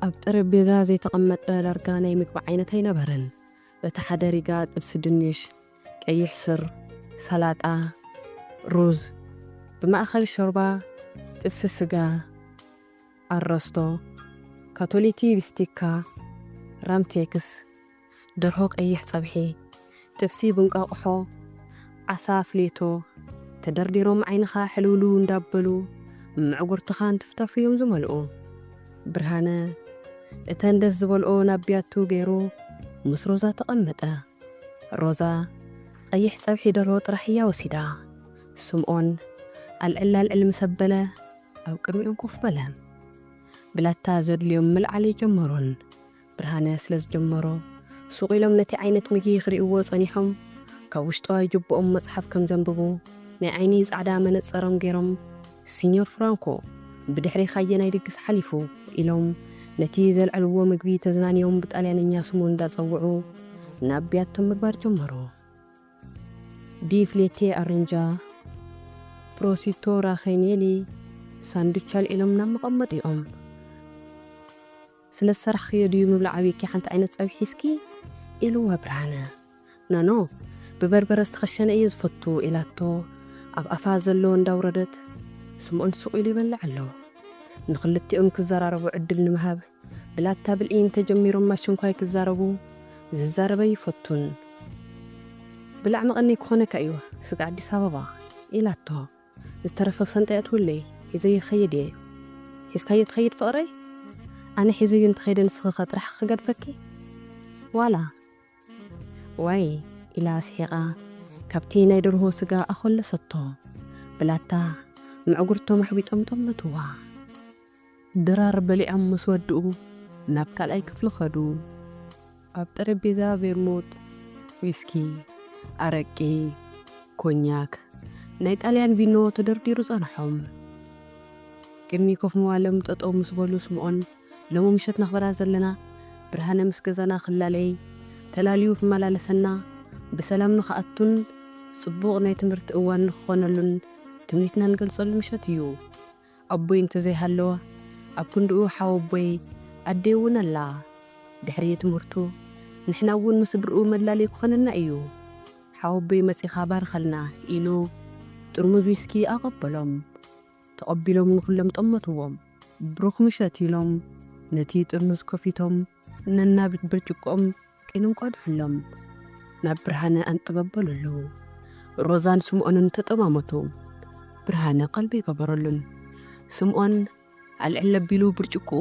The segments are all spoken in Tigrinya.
ኣብ ጠረጴዛ ዘይተቐመጠ ዳርጋ ናይ ምግቢ ዓይነት ኣይነበረን። በቲ ሓደ ሪጋ ጥብሲ ድንሽ፣ ቀይሕ ስር፣ ሰላጣ፣ ሩዝ፣ ብማእኸል ሾርባ ጥብሲ ስጋ፣ ኣረስቶ፣ ካቶሊቲ ቢስቲካ፣ ራምቴክስ፣ ደርሆ ቀይሕ ጸብሒ፣ ጥብሲ ብእንቋቑሖ፣ ዓሳ ፍሌቶ ተደርዲሮም ዓይንኻ ሕልውልው እንዳበሉ ምዕጉርትኻ እንትፍተፉ እዮም ዝመልኡ። ብርሃነ እተን ደስ ዝበልኦ ናብ ቢያቱ ገይሩ ምስ ሮዛ ተቐመጠ። ሮዛ ቀይሕ ጸብሒ ደርሆ ጥራሕ እያ ወሲዳ። ስምኦን ኣልዕል ኣልዕል ምስ ኣበለ ኣብ ቅድሚኦም ኮፍ በለ። ብላታ ዘድልዮም ምልዓል ኣይጀመሩን። ብርሃነ ስለ ዝጀመሮ ሱቕ ኢሎም ነቲ ዓይነት ምግቢ ክርእይዎ ጸኒሖም፣ ካብ ውሽጣዊ ጅብኦም መጽሓፍ ከም ዘንብቡ ናይ ዓይኒ ጻዕዳ መነጸሮም ገይሮም፣ "ሲኞር ፍራንኮ፣ ብድሕሬኻ ኣየናይ ድግስ ሓሊፉ?" ኢሎም ነቲ ዘልዐልዎ ምግቢ ተዝናንዮም ብጣልያንኛ ስሙ እንዳጸውዑ ናብ ቢያቶም ምግባር ጀመሩ። ዲ ፍሌቴ ኣረንጃ፣ ፕሮሲቶ ራኸኔሊ፣ ሳንዱች ኣልዒሎም ናብ መቐመጢኦም። "ስለ ዝሰራሕክዮ ድዩ ምብላዕ ኣብዩኪ ሓንቲ ዓይነት ጸብሒ እስኪ?" ኢልዋ ብርሃነ። "ኖኖ፣ ብበርበረ ዝተኸሸነ እየ ዝፈቱ" ኢላቶ ኣብ ኣፋ ዘሎ እንዳውረደት፣ ስምኦን ሱቕ ኢሉ ይበልዕ ኣሎ። ንኽልቲኦም ክዘራረቡ ዕድል ንምሃብ ብላታ ብልዒ እንተጀሚሮም ኣሽንኳይ ክዛረቡ ዝዛረበ ይፈቱን። "ብላዕ መቐነይ ክኾነካ እዩ፣ ስጋ ኣዲስ ኣበባ" ኢላቶ። "ዝተረፈ ሰንጠያ ትውለይ፣ ሒዘዮ ክኸይድ እየ።" "ሒዝካዮ ትኸይድ ፍቕረይ?" "ኣነ ሒዘዮ እንተኸይደ ንስኺ ኸ ጥራሕ ክገድፈኪ?" "ዋላ ዋይ" ኢላ ስሒቓ ካብቲ ናይ ደርሆ ስጋ ኣኾለሰቶ። ብላታ ምዕጉርቶም ኣሕቢጦም ጠመትዋ። ድራር በሊዖም ምስ ወድኡ ናብ ካልኣይ ክፍሊ ኸዱ። ኣብ ጠረጴዛ ቬርሙት፣ ዊስኪ፣ ኣረቂ፣ ኮኛክ፣ ናይ ጣልያን ቪኖ ተደርዲሩ ጸንሖም። ቅድሚ ኮፍ ምባሎም ጠጠው ምስ በሉ ስምኦን፣ "ሎሚ ምሸት ነኽብራ ዘለና ብርሃነ ምስ ገዛና ክላለይ ተላልዩ ክመላለሰና፣ ብሰላም ንኽኣቱን ጽቡቕ ናይ ትምህርቲ እዋን ንኽኾነሉን ትምኒትና ንገልጸሉ ምሸት እዩ። ኣቦይ እንተዘይሃለወ ኣብ ክንድኡ ሓወቦይ ኣደይ እውን ኣላ። ድሕሪ ትምህርቱ ንሕና እውን ንስድርኡ መላለይ ክኾነና እዩ። ሓወቦይ መጺኻ ባርኸልና" ኢሉ ጥርሙዝ ዊስኪ ኣቐበሎም። ተቐቢሎም ንኹሎም ጠመትዎም። "ብሩኽ ምሸት" ኢሎም ነቲ ጥርሙዝ ከፊቶም ነናብ ብርጭቆኦም ቂኖም ቀድሑሎም። ናብ ብርሃነ ኣንጠበበሉሉ። ሮዛን ስምኦንን ተጠማመቱ። ብርሃነ ቀልቢ ኣይገበረሉን። ስምኦን ኣልዕል ኣቢሉ ብርጭቆኡ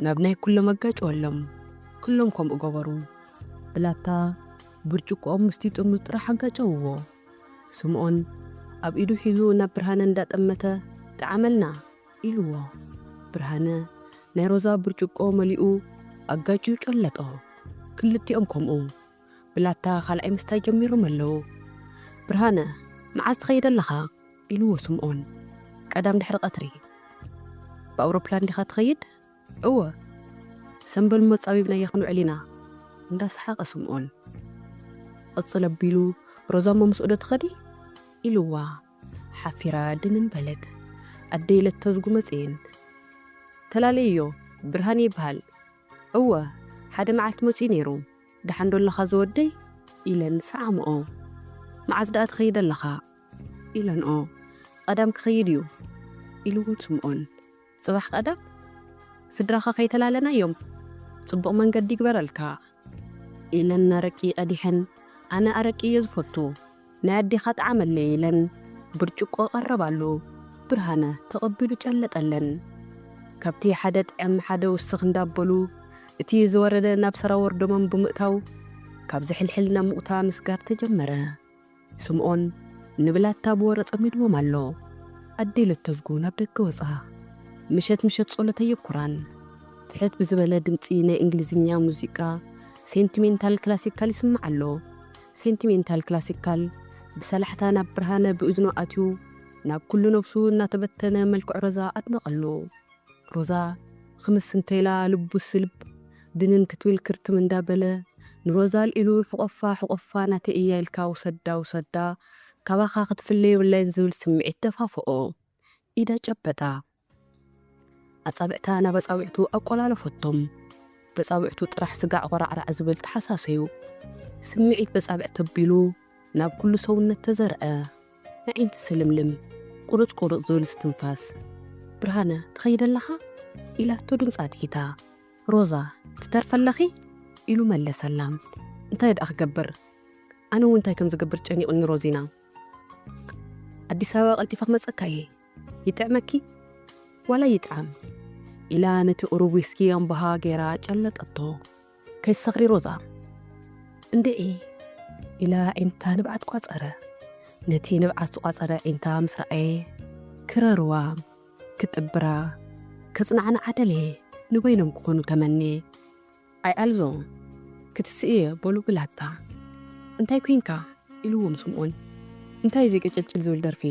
ናብ ናይ ኩሎም ኣጋጨወሎም። ኩሎም ከምኡ ገበሩ። ብላታ ብርጭቆኦም ምስቲ ጥርሙዝ ጥራሕ ኣጋጨውዎ። ስምኦን ኣብ ኢዱ ሒዙ ናብ ብርሃነ እንዳጠመተ፣ "ጥዓመልና" ኢልዎ። ብርሃነ ናይ ሮዛ ብርጭቆ መሊኡ ኣጋጭዩ ጨለጦ። ክልቲኦም ከምኡ። ብላታ ካልኣይ ምስታይ ጀሚሮም ኣለዉ። "ብርሃነ፣ መዓስ ትኸይድ ኣለኻ?" ኢልዎ ስምኦን። "ቀዳም ድሕሪ ቀትሪ።" "ብኣውሮፕላን ዲኻ ትኸይድ?" "እወ፣ ሰምበል እሞ ጸቢብናዮ ክንውዕል ኢና" እንዳሰሓቐ ስምኦን። ቅጽል ኣቢሉ፣ "ሮዛ እሞ ምስኡ ዶ ትኸዲ?" ኢልዋ። ሓፊራ ድንን በለት። ኣደይ ለተዝጉ መጽየን። "ተላለይዮ፣ ብርሃን ይበሃል።" "እወ፣ ሓደ መዓልቲ መጺኡ ነይሩ። ደሓን ዶ ኣለኻ ዝወደይ?" ኢለን ሰዓምኦ። "መዓዝ ደኣ ትኸይድ ኣለኻ?" ኢለንኦ። "ቀዳም ክኸይድ እዩ" ኢልዎ ስምኦን። "ጽባሕ ቀዳም? ስድራኻ ከይተላለና እዮም። ጽቡቕ መንገዲ ይግበረልካ" ኢለን ኣረቂ ቀዲሐን፣ "ኣነ ኣረቂ እየ ዝፈቱ፣ ናይ ኣዴኻ ጥዓመለይ" ኢለን ብርጭቆ ቀረባሉ። ብርሃነ ተቐቢሉ ጨለጠለን። ካብቲ ሓደ ጥዕም ሓደ ውስኽ እንዳበሉ፣ እቲ ዝወረደ ናብ ሰራወር ደሞም ብምእታው፣ ካብ ዝሕልሕል ናብ ሙቕታ ምስጋር ተጀመረ። ስምኦን ንብላታ ብወረ ጸሚድዎም ኣሎ። ኣደይ ለተዝጉ ናብ ደገ ወጻ። ምሸት ምሸት ጸሎት ኣየኩራን። ትሕት ብዝበለ ድምጺ ናይ እንግሊዝኛ ሙዚቃ ሴንቲሜንታል ክላሲካል ይስማዕ ኣሎ። ሴንቲሜንታል ክላሲካል ብሰላሕታ ናብ ብርሃነ ብእዝኑ ኣትዩ ናብ ኩሉ ነብሱ እናተበተነ መልክዕ ሮዛ ኣድነቐሉ። ሮዛ ክምስ እንተኢላ ልቡ ስልብ ድንን ክትብል ክርትም እንዳበለ ንሮዛ ኣልዒሉ ሕቆፋ ሕቆፋ ናተይ እያ ኢልካ ውሰዳ ውሰዳ ካባኻ ክትፍለ የብላይን ዝብል ስምዒት ደፋፍኦ። ኢዳ ጨበጣ። ኣጻብዕታ ናብ ኣጻብዕቱ ኣቆላለፈቶም። በጻብዕቱ ጥራሕ ስጋዕ ኾራዕራዕ ዝብል ተሓሳሰዩ። ስምዒት በጻብዕ ተቢሉ ናብ ኩሉ ሰውነት ተዘርአ። ኣዒንቲ ስልምልም፣ ቁርጽ ቁርጽ ዝብል እስትንፋስ። "ብርሃነ፣ ትኸይድ ኣለኻ?" ኢላቶ ድምጻ ኣትሒታ። "ሮዛ፣ ትተርፊ ኣለኺ?" ኢሉ መለሰላ። "እንታይ ደኣ ክገብር? ኣነ እውን እንታይ ከም ዝገብር ጨኒቑኒ ሮዚና። ኣዲስ ኣበባ ቀልጢፈ ክመጸካ እየ። ይጥዕመኪ? ዋላ ይጥዓም?" ኢላ ነቲ ቁሩብ ዊስኪ ኣምባሃ ገይራ ጨለጠቶ። "ከይትሰኽሪ ሮዛ፣ እንድዒ" ኢላ ኣዒንታ ንብዓት ቋጸረ። ነቲ ንብዓት ዝቋጸረ ኣዒንታ ምስ ረኣየ፣ ክረርዋ፣ ክጥብራ፣ ከጽናዕንዓ ደለየ። ንበይኖም ክኾኑ ተመንየ። "ኣይ ኣልዞ፣ ክትስእየ በሉ ብላታ። እንታይ ኩንካ?" ኢልዎም ስምኦን። "እንታይ እዚ ቅጭልጭል ዝብል ደርፊ?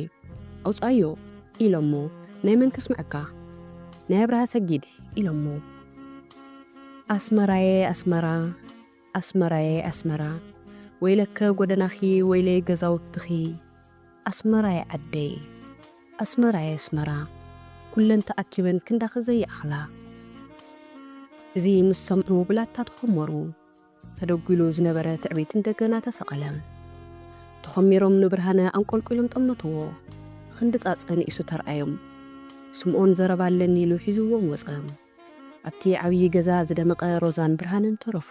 ኣውጽኣዮ" ኢሎሞ። "ናይ መን ከስምዐካ? ናይ ኣብርሃ ሰጊድ" ኢሎሞ። "ኣስመራየ ኣስመራ፣ ኣስመራየ ኣስመራ፣ ወይለከ ጎደናኺ፣ ወይለይ ገዛውትኺ፣ ኣስመራየ ዓደይ፣ ኣስመራየ ኣስመራ፣ ኩለን ተኣኪበን ክንዳኺ ዘይኣኽላ።" እዚ ምስ ሰምዑ ብላታ ተኾመሩ። ተደጒሉ ዝነበረ ትዕቢት እንደገና ተሰቐለ። ተኾሚሮም ንብርሃነ ኣንቆልቂሎም ጠመትዎ። ክንዲ ጻጸ ንኢሱ ተርኣዮም። ስምኦን ዘረባ ኣለኒ ኢሉ ሒዝዎም ወጸ። ኣብቲ ዓብዪ ገዛ ዝደመቐ ሮዛን ብርሃነን ተረፉ።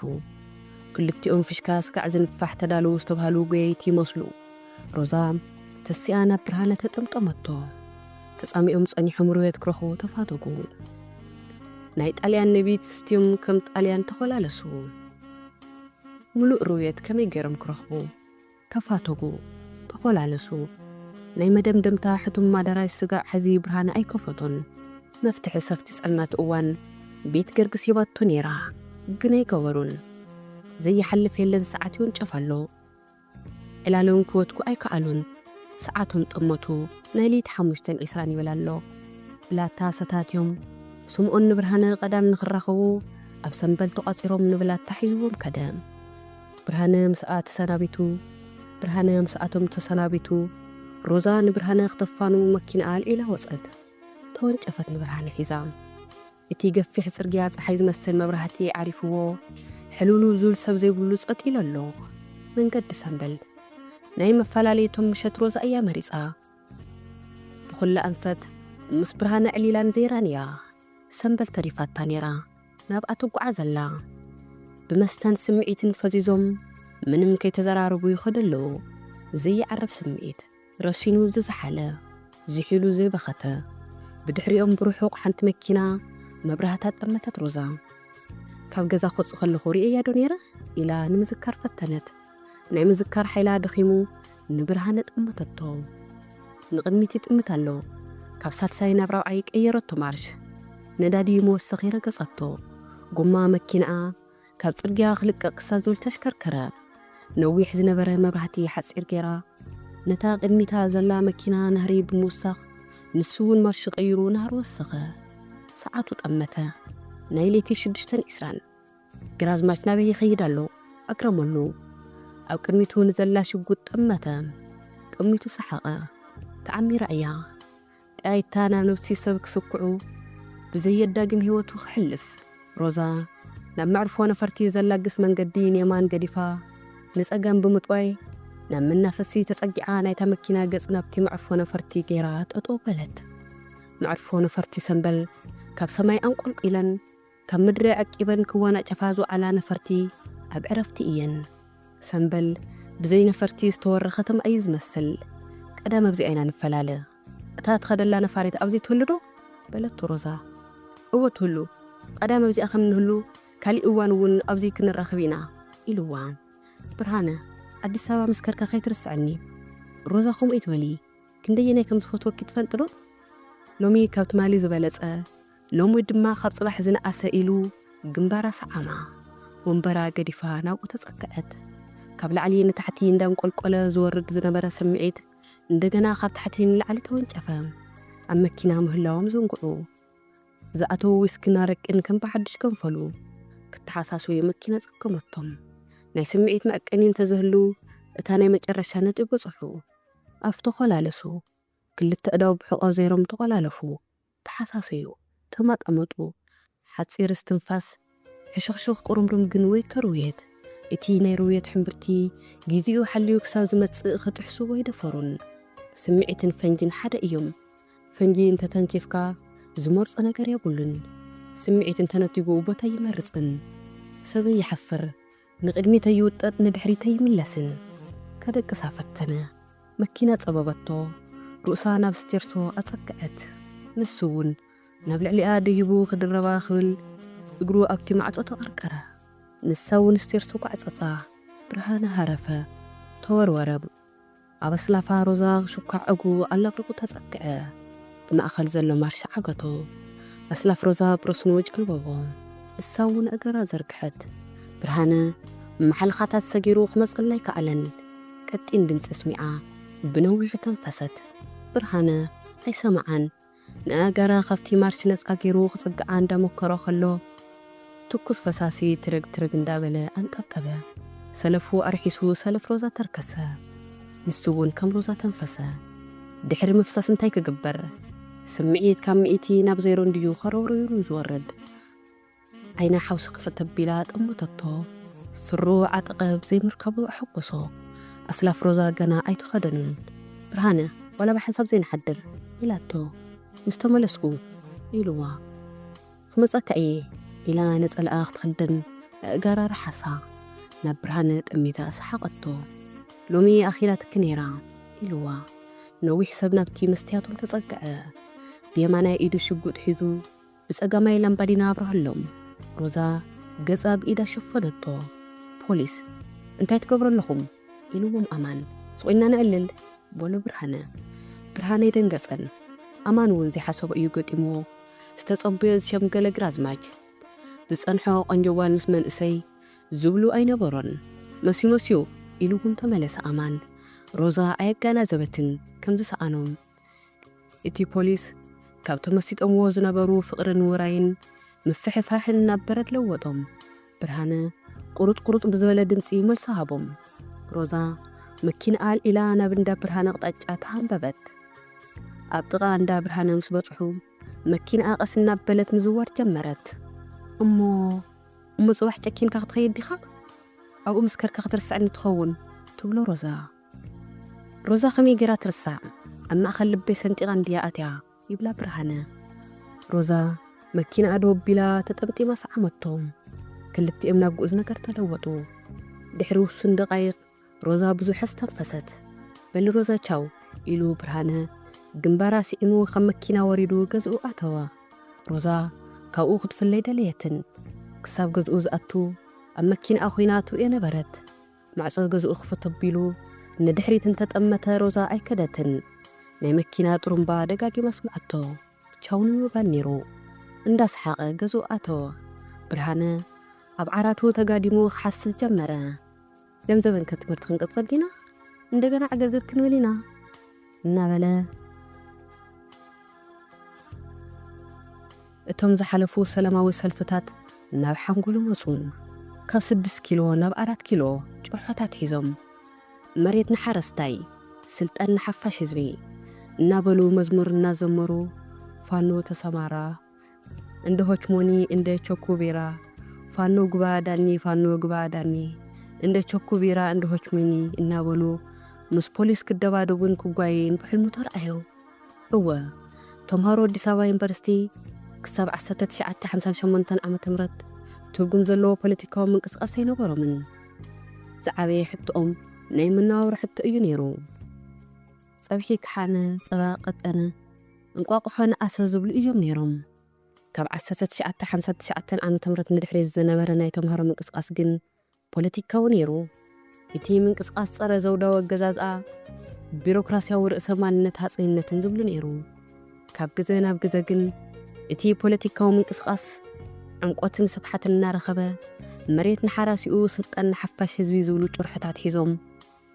ክልቲኦም ፍሽካ ስጋዕ ዝንፋሕ ተዳለዉ ዝተባህሉ ጎየይቲ ይመስሉ። ሮዛ ተሲኣ ናብ ብርሃነ ተጠምጠመቶ። ተጻሚኦም ጸኒሖም ርውየት ክረኽቡ ተፋተጉ። ናይ ጣልያን ነቢት ስትዮም ከም ጣልያን ተኾላለሱ። ምሉእ ርውየት ከመይ ገይሮም ክረኽቡ? ተፋተጉ፣ ተኾላለሱ። ናይ መደምደምታ ሕቱም ኣዳራሽ ስጋዕ ሕዚ ብርሃነ ኣይከፈቶን። መፍትሒ ሰፍቲ ጸልማት እዋን ቤት ገርግስ ሂባቶ ነይራ፣ ግን ኣይገበሩን። ዘይሓልፍ የለን፣ ሰዓት ይውንጨፍ ኣሎ። ዕላሎም ክወትኩ ኣይከኣሉን። ሰዓቶም ጠመቱ፣ ናይ ለይቲ ሓሙሽተን ዒስራን ይብል ኣሎ። ብላታ ሰታትዮም፣ ስምኦን ንብርሃነ ቀዳም ንኽራኸቡ ኣብ ሰምበል ተቋጺሮም ንብላታ ሒዝዎም ከደ። ብርሃነ ምስኣ ተሰናቢቱ፣ ብርሃነ ምስኣቶም ተሰናቢቱ፣ ሮዛ ንብርሃነ ክተፋኑ መኪናኣ ኣልዒላ ወጸት። ተወንጨፈት ንብርሃነ ሒዛ። እቲ ገፊሕ ጽርግያ ጸሓይ ዝመስል መብራህቲ ዓሪፍዎ፣ ሕልውልው ዝብል ሰብ ዘይብሉ ጸጥ ኢሉ ኣሎ። መንገዲ ሰምበል። ናይ መፈላለዪቶም ምሸት ሮዛ እያ መሪጻ። ብኹላ ኣንፈት ምስ ብርሃነ ዕሊላን ዘይራን እያ። ሰምበል ተሪፋታ ነይራ። ናብኣ ትጓዓዝ ኣላ። ብመስተን ስምዒትን ፈዚዞም ምንም ከይተዘራረቡ ይኸዱ ኣለዉ። ዘይዓርፍ ስምዒት። ረሲኑ ዝዘሓለ፣ ዝሒሉ ዘይበኸተ። ብድሕሪኦም ብርሑቕ ሓንቲ መኪና መብራህታ ጠመተት ሮዛ። "ካብ ገዛ ክወጽእ ከለኹ ርእየያ ዶ ነይረ?" ኢላ ንምዝካር ፈተነት። ናይ ምዝካር ሓይላ ደኺሙ ንብርሃነ ጠመተቶ። ንቕድሚት ይጥምት ኣሎ። ካብ ሳልሳይ ናብ ራብዓይ ቀየረቶ ማርሽ። ነዳዲ መወሰኺ ረገጸቶ። ጎማ መኪናኣ ካብ ጽርግያ ክልቀቅ ክሳብ ዝብል ተሽከርከረ። ነዊሕ ዝነበረ መብራህቲ ሓጺር ገይራ፣ ነታ ቅድሚታ ዘላ መኪና ናህሪ ብምውሳኽ፣ ንሱ እውን ማርሹ ቀይሩ ናህሪ ወሰኸ። ሰዓቱ ጠመተ። ናይ ለይቲ ሽዱሽተን ዒስራን። ግራዝማች ናበይ ይኸይድ ኣሎ? ኣግረመሉ። ኣብ ቅድሚቱ ንዘላ ሽጉጥ ጠመተ። ጠሚቱ ሰሓቐ። ተዓሚራ እያ። ጠያይታ ናብ ነብሲ ሰብ ክስኩዑ፣ ብዘየዳግም ህይወቱ ክሕልፍ። ሮዛ፣ ናብ መዕርፎ ነፈርቲ ዘላግስ መንገዲ ንየማን ገዲፋ፣ ንጸጋም ብምጥዋይ፣ ናብ መናፈሲ ተጸጊዓ ናይታ መኪና ገጽ ናብቲ መዕርፎ ነፈርቲ ገይራ ጠጠው በለት። መዕርፎ ነፈርቲ ሰምበል ካብ ሰማይ ኣንቆልቂለን፣ ካብ ምድሪ ዓቂበን ክወናጨፋ ዝውዓላ ነፈርቲ ኣብ ዕረፍቲ እየን። ሰምበል ብዘይ ነፈርቲ ዝተወረ ከተማ እዩ ዝመስል። ቀዳም ኣብዚኣ ኢና ንፈላለ። እታ ትኸደላ ነፋሪት ኣብዚ ትህሉ ዶ? በለቶ ሮዛ። እወ ትህሉ። ቀዳም ኣብዚኣ ከም ንህሉ፣ ካሊእ እዋን እውን ኣብዚ ክንራኸብ ኢና፣ ኢልዋ። ብርሃነ፣ ኣዲስ ኣበባ ምስ ከድካ ከይትርስዐኒ። ሮዛ ከምኡ ኣይትበሊ። ክንደየናይ ከም ዝፈትወኪ ትፈልጢ ዶ? ሎሚ ካብ ትማሊ ዝበለጸ፣ ሎሚ ድማ ካብ ጽባሕ ዝነኣሰ ኢሉ ግንባራ ሰዓማ። ወንበራ ገዲፋ ናብኡ ተጸግዐት። ካብ ላዕሊ ንታሕቲ እንዳንቆልቆለ ዝወርድ ዝነበረ ስምዒት እንደገና ካብ ታሕቲ ንላዕሊ ተወንጨፈ። ኣብ መኪና ምህላዎም ዘንግዑ። ዝኣተዉ ዊስክን ኣረቅን ከም ብሓድሽ ገንፈሉ። ክተሓሳስቡ መኪና ጸገመቶም። ናይ ስምዒት መዐቀኒ እንተዝህሉ፣ እታ ናይ መጨረሻ ነጥቢ በጽሑ። ኣፍ ተኾላለሱ። ክልተ ኣእዳው ብሕቖ ዘይሮም ተቖላለፉ። ተሓሳሰዩ። ተማጣመጡ። ሓጺር እስትንፋስ፣ ሕሹኽሹኽ ቁርምርም ግን ወይ ከርውየት። እቲ ናይ ርውየት ሕምብርቲ ግዜኡ ሓልዩ ክሳብ ዝመጽእ ክጥሕሱ ወይ ደፈሩን። ስምዒትን ፈንጅን ሓደ እዮም። ፈንጂ እንተተንኪፍካ ዝመርጾ ነገር የብሉን። ስምዒት እንተነቲጉ ቦታ ይመርጽን። ሰበይ ይሓፍር፣ ንቕድሚት ኣይውጠጥ ንድሕሪት ኣይምለስን። ከደቅሳ ፈተነ። መኪና ጸበበቶ። ርእሳ ናብ ስቴርሶ ኣጸግዐት። ንሱ እውን ናብ ልዕሊኣ ደይቡ ክድረባ ክብል እግሩ ኣብቲ ማዕጾ ተቐርቀረ። ንሳ እውን ስቴርሶ ጓዕጸጻ። ብርሃነ ሃረፈ። ተወርወረ። ኣብ ኣስላፋ ሮዛ ሽኳዕ እግሩ ኣላቂቑ ተጸግዐ። ብማእከል ዘሎ ማርሽ ዓገቶ። ኣስላፍ ሮዛ ብረስኑ ጀልበቦ። ንሳ እውን እገራ ዘርግሐት። ብርሃነ መሓልኻታት ሰጊሩ ክመጸላ ኣይከኣለን። ቀጢን ድምጺ ኣስሚዓ ብነዊሑ ተንፈሰት። ብርሃነ ኣይሰምዓን። ንኣእጋራ ካብቲ ማርሽ ነጻ ገይሩ ክጽግዓ እንዳሞከሮ ከሎ፣ ትኩስ ፈሳሲ ትርግ ትርግ እንዳበለ ኣንጠብጠበ። ሰለፉ ኣርሒሱ ሰለፍ ሮዛ ተርከሰ። ንሱ እውን ከም ሮዛ ተንፈሰ። ድሕሪ ምፍሳስ እንታይ ክግበር? ስምዒት ካብ ሚእቲ ናብ ዜሮ እንድዩ ከረውረው ኢሉ ዝወርድ። ዓይና ሓውሲ ክፍት ኣቢላ ጠመተቶ። ስሩ ዓጠቐ ብዘይምርካቡ ኣሐጎሶ። ኣስላፍ ሮዛ ገና ኣይተኸደኑን። ብርሃነ፣ ዋላ ብሓንሳብ ዘይንሓድር ኢላቶ። ምስ ተመለስኩ ኢልዋ። ክመጸካ እየ ኢላ ነጸላኣ ክትኽደን ኣእጋራ ረሓሳ። ናብ ብርሃነ ጠሚታ ሰሓቐቶ። ሎሚ ኣኺላትኪ ነይራ ኢልዋ። ነዊሕ ሰብ ናብቲ መስትያቶም ተጸግዐ። ብየማናይ ኢዱ ሽጉጥ ሒዙ ብጸጋማይ ላምባዲና ኣብርሃሎም። ሮዛ ገጻ ብኢዳ ሸፈነቶ። ፖሊስ፣ እንታይ ትገብሩ ኣለኹም? ኢልዎም ኣማን። ስቕ ኢልና ነዕልል በሎ ብርሃነ። ብርሃነ ኣይደንገጸን። ኣማን እውን ዘይሓሰቦ እዩ ገጢምዎ። ዝተጸበዮ ዝሸምገለ ግራዝማች። ዝጸንሖ ቆንጆ ጓል ምስ መንእሰይ ዝብሉ ኣይነበሮን። መስዩ መስዩ ኢሉ እውን ተመለሰ ኣማን። ሮዛ ኣየጋናዘበትን ከም ዝሰኣኖም። እቲ ፖሊስ ካብ ተመሲጦምዎ ዝነበሩ ፍቕርን ውራይን ምፍሕፋሕን ናብ በረድ ለወጦም። ብርሃነ ቁሩጽ ቁሩጽ ብዝበለ ድምጺ መልሲ ሃቦም። ሮዛ መኪና ኣልዒላ ናብ እንዳ ብርሃነ ኣቕጣጫ ተሃንበበት። ኣብ ጥቓ እንዳ ብርሃነ ምስ በጽሑ፣ መኪናኣ ቀስ እናበለት ምዝዋር ጀመረት። "እሞ፣ እሞ ጽባሕ ጨኪንካ ክትኸይድ ዲኻ? ኣብኡ ምስ ከድካ ክትርስዐኒ ትኸውን?" ትብሎ ሮዛ። ሮዛ ከመይ ገይራ ትርሳዕ? ኣብ ማእከል ልበይ ሰንጢቓ እንድያ ኣትያ፣ ይብላ ብርሃነ። ሮዛ መኪናኣ ደው ኣቢላ ተጠምጢማ ሰዓመቶ። ክልቲኦም ናብ ግኡዝ ነገር ተለወጡ። ድሕሪ ውሱን ደቓይቕ ሮዛ ብዙሕ ኣስተንፈሰት። "በሊ ሮዛ ቻው" ኢሉ ብርሃነ ግንባራ ስዒሙ ካብ መኪና ወሪዱ ገዝኡ ኣተወ። ሮዛ ካብኡ ክትፍለይ ደለየትን። ክሳብ ገዝኡ ዝኣቱ ኣብ መኪናኣ ኮይና ትርእዮ ነበረት። ማዕጾ ገዝኡ ክፍት ኣቢሉ ንድሕሪት እንተጠመተ ሮዛ ኣይከደትን። ናይ መኪና ጥሩምባ ደጋጊማ ኣስምዓቶ። ቻው ንምባል ነይሩ። እንዳሰሓቐ ገዝኡ ኣተወ። ብርሃነ ኣብ ዓራቱ ተጋዲሙ ክሓስብ ጀመረ። "ገንዘበን ከ ትምህርቲ ክንቅጽል ዲና? እንደገና ዕግርግር ክንብል ኢና?" እናበለ እቶም ዝሓለፉ ሰላማዊ ሰልፍታት ናብ ሓንጎሉ መጹ። ካብ ስድስት ኪሎ ናብ ኣራት ኪሎ ጭርሖታት ሒዞም፣ "መሬት ንሓረስታይ፣ ስልጣን ንሓፋሽ ህዝቢ" እናበሉ መዝሙር እናዘመሩ፣ "ፋኖ ተሰማራ፣ እንደ ሆችሞኒ፣ እንደ ቸኩቬራ፣ ፋኖ ግባ ዳኒ፣ ፋኖ ግባ ዳኒ፣ እንደ ቸኩቬራ፣ እንደ ሆችሞኒ" እናበሉ ምስ ፖሊስ ክደባደቡን ክጓየዩን ብሕልሙ ተረኣዩ። እወ፣ ተምሃሮ ኣዲስ ኣበባ ዩኒቨርሲቲ ክሳብ ዓሰርተ ትሽዓተ ሓምሳን ሸሞንተን ዓመተ ምህረት ትርጉም ዘለዎ ፖለቲካዊ ምንቅስቓስ ኣይነበሮምን። ዝዓበየ ሕቶኦም ናይ መነባብሮ ሕቶ እዩ ነይሩ። ጸብሒ ከሓነ፣ ጸባ ቀጠነ፣ እንቋቑሖ ንኣሰ ዝብሉ እዮም ነይሮም። ካብ ዓሰርተ ትሽዓተ ሓምሳን ትሽዓተን ዓመተ ምህረት ንድሕሪት ዝነበረ ናይ ተምሃሮ ምንቅስቓስ ግን ፖለቲካዊ ነይሩ። እቲ ምንቅስቓስ ጸረ ዘውዳዊ ኣገዛዝኣ፣ ቢሮክራስያዊ ርእሰ ማልነት ሃጸይነትን ዝብሉ ነይሩ። ካብ ግዜ ናብ ግዜ ግን እቲ ፖለቲካዊ ምንቅስቓስ ዕምቆትን ስፍሓትን እናረኸበ፣ መሬት ንሓራሲኡ፣ ስልጣን ንሓፋሽ ህዝቢ ዝብሉ ጭርሖታት ሒዞም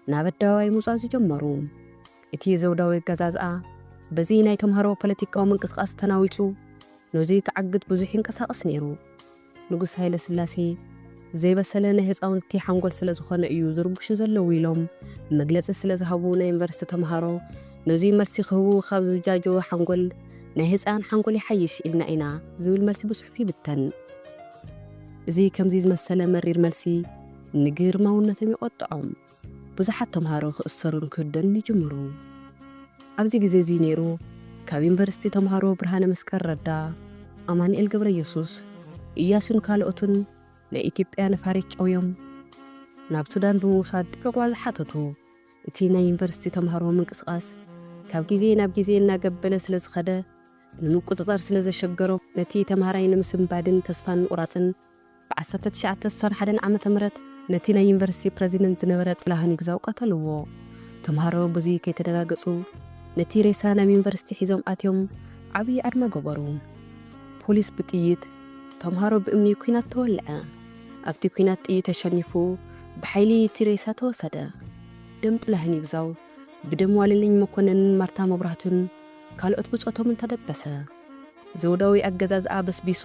ናብ ኣደባባይ ምውጻእ ዝጀመሩ። እቲ ዘውዳዊ ኣገዛዝኣ በዚ ናይ ተምሃሮ ፖለቲካዊ ምንቅስቓስ ተናዊጹ፣ ነዚ ክዓግት ብዙሕ ይንቀሳቐስ ነይሩ። ንጉስ ሃይለ ስላሴ፣ "ዘይበሰለ ናይ ህጻውንቲ ሓንጎል ስለ ዝኾነ እዩ ዝርብሹ ዘለዉ" ኢሎም መግለጺ ስለ ዝሃቡ፣ ናይ ዩኒቨርሲቲ ተምሃሮ ነዚ መልሲ ክህቡ ካብ ዝጃጀዉ ሓንጎል ናይ ህፃን ሓንጎል ይሓይሽ ኢልና ኢና ዝብል መልሲ ብፅሑፍ ይብተን። እዚ ከምዚ ዝመሰለ መሪር መልሲ ንግርማውነቶም ይቆጥዖም። ብዙሓት ተምሃሮ ክእሰሩን ክህደኑን ይጅምሩ። ኣብዚ ግዜ እዚ ነይሩ ካብ ዩኒቨርሲቲ ተምሃሮ ብርሃነ መስቀል ረዳ፣ ኣማኑኤል ገብረ ኢየሱስ፣ ኢያሱን ካልኦትን ናይ ኢትዮጵያ ነፋሪት ጨውዮም ናብ ሱዳን ብምውሳድ ዕቑባ ዝሓተቱ። እቲ ናይ ዩኒቨርሲቲ ተምሃሮ ምንቅስቓስ ካብ ግዜ ናብ ግዜ እናገበለ ስለ ዝኸደ፣ ንምቁጽጻር ስለ ዘሸገሮም፣ ነቲ ተምሃራይ ንምስንባድን ተስፋ ንምቑራጽን ብ1961 ዓመተ ምህረት ነቲ ናይ ዩኒቨርሲቲ ፕረዚደንት ዝነበረ ጥላሁን ይግዛው ቀተልዎ። ተምሃሮ ብዙይ ከይተደናገጹ ነቲ ሬሳ ናብ ዩኒቨርሲቲ ሒዞም ኣትዮም ዓብዪ ኣድማ ገበሩ። ፖሊስ ብጥይት፣ ተምሃሮ ብእምኒ፣ ኲናት ተወልዐ። ኣብቲ ኲናት ጥይት ተሸኒፉ ብሓይሊ እቲ ሬሳ ተወሰደ። ደም ጥላሁን ይግዛው ብደም ዋለልኝ መኮነንን ማርታ መብራህቱን ካልኦት ብጾቶምን ተደበሰ። ዘውዳዊ ኣገዛዝኣ በስቢሱ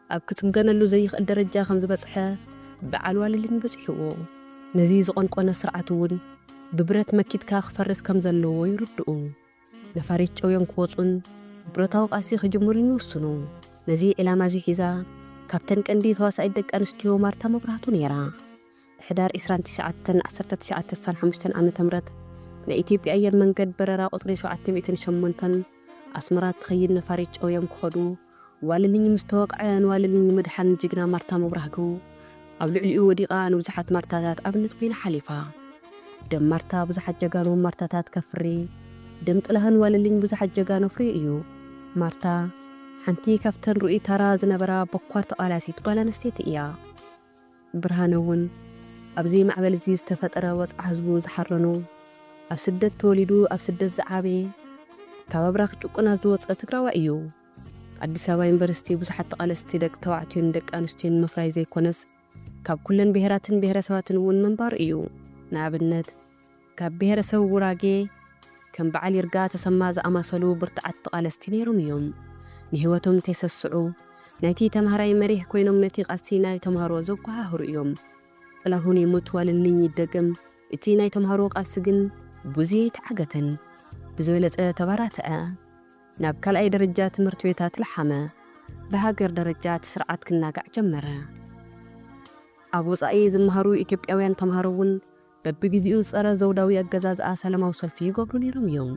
ኣብ ክጽገነሉ ዘይኽእል ደረጃ ከም ዝበጽሐ በዓል ዋለልኝ በጺሕዎ። ነዚ ዝቐንቆነ ስርዓት እውን ብብረት መኪትካ ክፈርስ ከም ዘለዎ ይርድኡ። ነፋሪት ጨውዮም ክወጹን ብረታዊ ቃልሲ ክጅምሩን ይውስኑ። ነዚ ዕላማ እዚ ሒዛ ካብተን ቀንዲ ተዋሳኢት ደቂ ኣንስትዮ ማርታ መብራህቱ ነይራ። ሕዳር 29 1965 ዓመተ ምህረት ናይ ኢትዮጵያ ኣየር መንገድ በረራ ቁጽሪ 708 ኣስመራ ትኸይድ ነፋሪት ጨውዮም ክኸዱ ዋለልኝ ምስ ተወቅዐ፣ ንዋለልኝ ንምድሓን ጅግና ማርታ መብራህቱ ኣብ ልዕሊኡ ወዲቓ ንብዙሓት ማርታታት ኣብነት ኮይና ሓሊፋ። ደም ማርታ ብዙሓት ጀጋኑ ማርታታት ከፍሪ፣ ደም ጥላሁን ዋለልኝ ብዙሓት ጀጋኑ ኣፍርዩ እዩ። ማርታ ሓንቲ ካብተን ርኡይ ታራ ዝነበራ በኳር ተቓላሲት ጓል ኣንስተይቲ እያ። ብርሃነ እውን ኣብዚ ማዕበል እዚ ዝተፈጠረ ወጽዓ ህዝቡ ዝሓረኑ፣ ኣብ ስደት ተወሊዱ ኣብ ስደት ዝዓበየ፣ ካብ ኣብራኽ ጭቁናት ዝወጸ ትግራዋይ እዩ። ኣዲስ ኣበባ ዩኒቨርሲቲ ብዙሓት ተቓለስቲ ደቂ ተባዕትዮን ደቂ ኣንስትዮን ምፍራይ ዘይኮነስ፣ ካብ ኩለን ብሄራትን ብሄረሰባትን እውን ምንባሩ እዩ። ንኣብነት፣ ካብ ብሄረሰብ ጉራጌ ከም በዓል ይርጋ ተሰማ ዝኣማሰሉ ብርቱዓት ተቓለስቲ ነይሮም እዮም። ንህይወቶም እንተይሰስዑ፣ ናይቲ ተምሃራይ መሪሕ ኮይኖም ነቲ ቃልሲ ናይ ተምሃሮ ዘጓሃህሩ እዮም። ጥላሁን ይሙት ዋለልኝ ይደገም፣ እቲ ናይ ተምሃሮ ቃልሲ ግን ብዙይ ኣይተዓገተን። ብዝበለጸ ተባራትዐ። ናብ ካልኣይ ደረጃ ትምህርቲ ቤታት ለሓመ። ብሃገር ደረጃ እቲ ስርዓት ክናጋዕ ጀመረ። ኣብ ወጻኢ ዝመሃሩ ኢትዮጵያውያን ተምሃሮ እውን በብግዜኡ ጸረ ዘውዳዊ ኣገዛዝኣ ሰላማዊ ሰልፊ ይገብሩ ነይሮም እዮም።